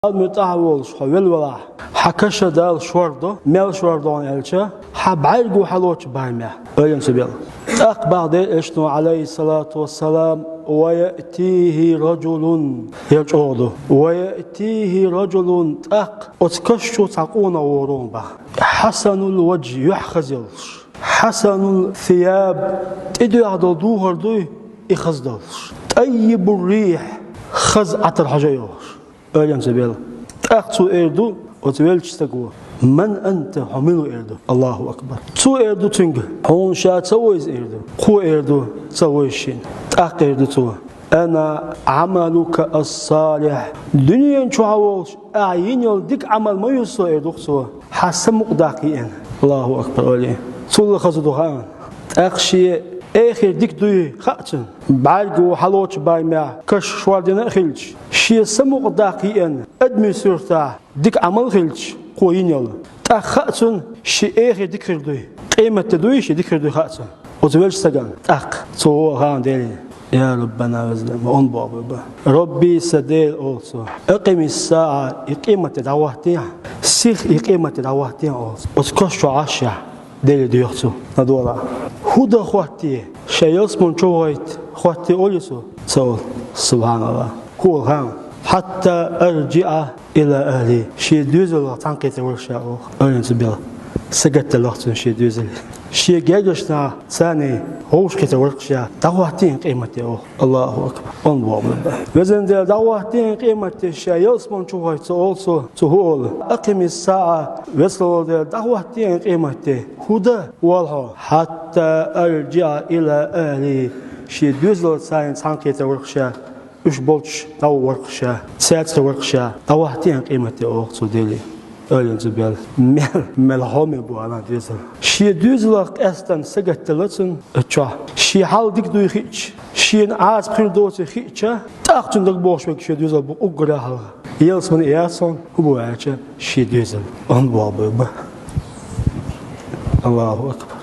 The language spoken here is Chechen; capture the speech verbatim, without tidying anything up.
Ӏалам тӀехь волуш хьо велавелахь, хьан каш Дала шордо, мел шордо аьлча, хьан бӀаьрго хьалочу барамехь, ойла ца бел. ТӀаккха бахьа дера Элчано, Ӏалайхиссалату вассалам: «Ва яътихи раджулун», ял чӀогӀа ду. «Ва яътихи раджулун», тӀаккха оцу каш чу цхьа къонах вогӀур ву бахьа. «Хьасанул ваджхӀи», юьхь хаза йолуш. «Хьасанул сияб», тӀедоьгӀна долу духар дуй, и хаза долуш. «ТӀаййибур рихь», хаза Ӏатар хьожа а йолуш. Ойла ца бел. ТӀаккха цо эр ду оцу веллачу стаго: «Ман анта?» Хьо мила ву, эр ду. Аллаху акбар. Цо эр ду цуьнга: «Хьуна ша ца вевза», эр ду. Кхо эр ду: «Ца вевза шена». ТӀаккха эр ду цо: «Ана Ӏамалука ас-салихь». Дуьнен чохь волуш ахь йина йолу дика Ӏамал ма ю со, эр ду-кх цо, хьан самукъадаккха еана. Аллаху акбар, ойла. Цул хаза ду хаьа. ТӀаккха шен эхар дика дуй хаьа цунна. БӀаьрго хьалочу барамехь каш шордина а хилча, шен самукъадаккха еана адамийн суьртахь дика Ӏамал хилча, кхо йина йолу. ТӀаккха хаьа цунна шен эхар дика хир дуй. Къематде дуй шен дика хир дуй хаьа цунна. Оцу веллачу стагана. ТӀаккха цо гӀо хаьа Деле: «Я Раббана», веза Дела, ма онда боху баба. «Рабби, сан Дела», олу цо, «акъимис-саӀа», и къематде дӀахӀоттехьа, сиха и къематде дӀахӀоттехьа, олу цо. Оцу каш чу Ӏаш а, Деле доьху цо, ладогӀалахь. «ХӀун дан хӀоттае? Шайн ялсамани чу вахийта хӀоттае олий цо?» Ца олу. СубхьаналлахӀ. ХӀун олу хаьа? «Хьатта арджиӀа ила ахьли». Шен доьзалах цхьаьнакхетар вара ша, олу. Ойла ца бел. Сагатделла-кх цунна шен доьзале. Шен гергарчу нахах царна вовшахкхетар вара-кх ша. ДӀахӀоттехьа къематде, олу. Аллаху акбар. Онда боху баба. Везан Дела, дӀахӀоттехьа къематде, шайн ялсамани чу вахийта, олу цо. Цо хӀун олу? «Акъимис-саӀа», веза Дела, дӀахӀоттехьа къематде. ХӀун дан волу хьо? «Хьатта арджиӀа ила ахьли». Шен доьзалах царна цхьаьнакхетар вара-кх ша. Уьш болчу дӀавахара-кх ша, цецара вара-кх ша, дӀахӀоттехьа къематде, олу цо Деле. Ойла ца бел. Мел, мел хьоме бу ана доьзал. Шен доьзалах къаьстина сагатделла цунна оцу чохь. Шен хьал дика дуй хиъча, шена Ӏазап хир доций хиъча, тӀаккха цунна дагабогӀуш верг шен доьзал бу уггар а хьалха. Ялсамани яц хьуна, хӀун бу аьлча, шен доьзал. Онда боху баба. Аллаху акбар.